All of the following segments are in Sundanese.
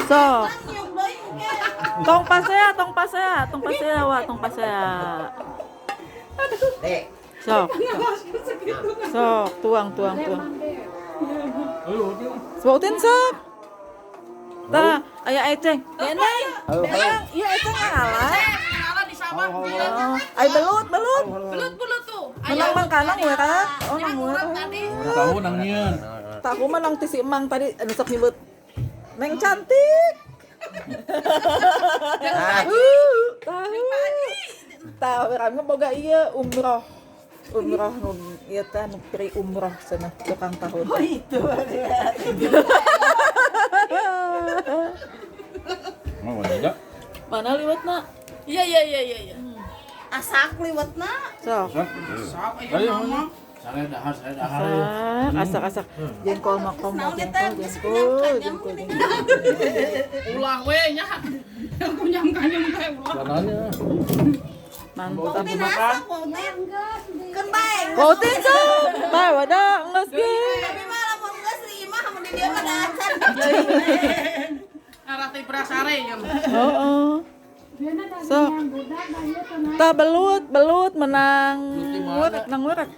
Sok. Yung deui engke. Tong pasea, tong pasea, tong pasea wa, tong pasea. Dek. Sok. Sok, tuang, tuang, tuang. Sebutin sok. Tah, aya eceng. Ya neng. Neng, iya eceng ngalah. Ngalah di sawah. Oh, ay belut, belut. Belut-belut tuh. Menang mangkanan we kan? Oh, nang Urat we. tadi. Tahu nang nyieun. Tahu mah nang ti si emang tadi anu sok nyebut. Neng cantik. Tahu. Tahu kami boga ieu umroh. Umroh nu ieu teh nu pri umroh cenah tukang tahu. Oh itu. Mau ada? Mana liwetna? Iya. Asak liwetna. Sok. Ayo, ayo. Saya dahar, saya dahar. Asak, asak, asak. Jengkol mah komo Naon jengkol, eta geus jengkol, kunyam jengkol. Ulah we nya. Kunyam kanyam teh ulah. Caranya. Mantap. Bautin asak bautin. Keun bae. Bautin sok. Bae wadah geus ge. Tapi mah lamun geus di imah mun di dieu mah da acan. Arah teh berasare ya. Heeh. Sok. Tah belut, belut menang. Ngurek, nang ngurek.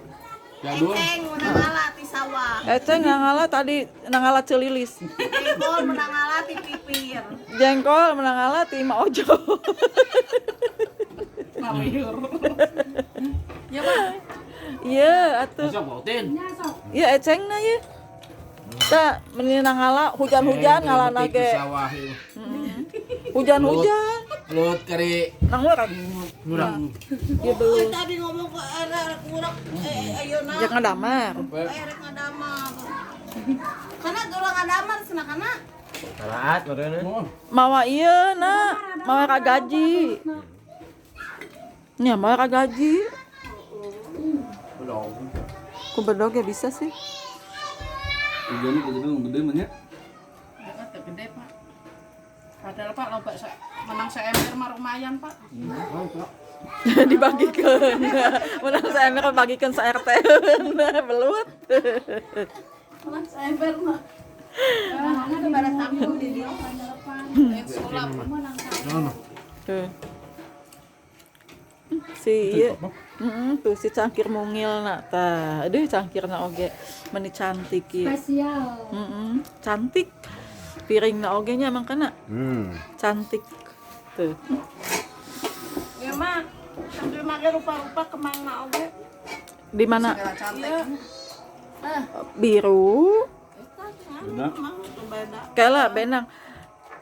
Jadul. Eceng menang ngala ti sawah. Eceng nangala tadi nangala celilis. Jengkol menang ngala ti pipir. Jengkol menangala ti Ima Ojo. Mawir. Ya, Pak. Iya, atuh. Sok bautin. Iya ecengna ye. Tah meni nangala hujan-hujan ngalana ge. Sawah ieu. Hujan-hujan. Belut kari Nang ngurek. murah. Iya belut. Oh, tadi ngomong ke arek ngurek eh ayeuna. Jak ngadamar. Eh rek ngadamar. Karena ulah ngadamar cenah kana. Salat meureun. Mawa ieu na, mawa ka gaji. Nya mawa ka gaji. Belum. Ku bedog ya bisa sih. Hujan kejadian gede mah nya. Heeh, teu gede, Pak. Padahal Pak loba menang seember mah lumayan, Pak. Dibagikan. Menang saember bagikan sa RT. Belut. Menang saember mah. Mana tamu di dieu. Lain sulap. Tuh. Si ieu. Heeh, tuh si cangkir mungil na tah. Aduh cangkirna oge meni cantik ieu. Spesial. Heeh, cantik. Piringna oge nya emang kana cantik. Tuh. Ya mah sambil make rupa-rupa kemana oge. Di mana? Segala cantik. Biru. Beda. Beda. Kela benang.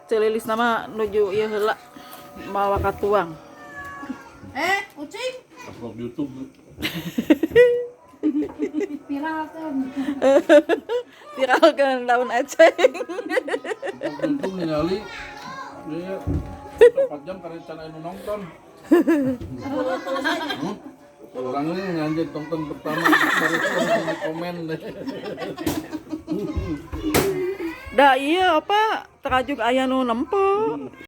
Celilis nama nuju ieu heula mawa katuang. Eh, kucing. Upload YouTube. Viral kan. Viralkeun daun eceng. Upload YouTube ningali dia 4 jam karena can anu nonton. Orang ini nganjir tonton pertama baru tonton komen deh. Da iya apa terajuk aya nu nempo.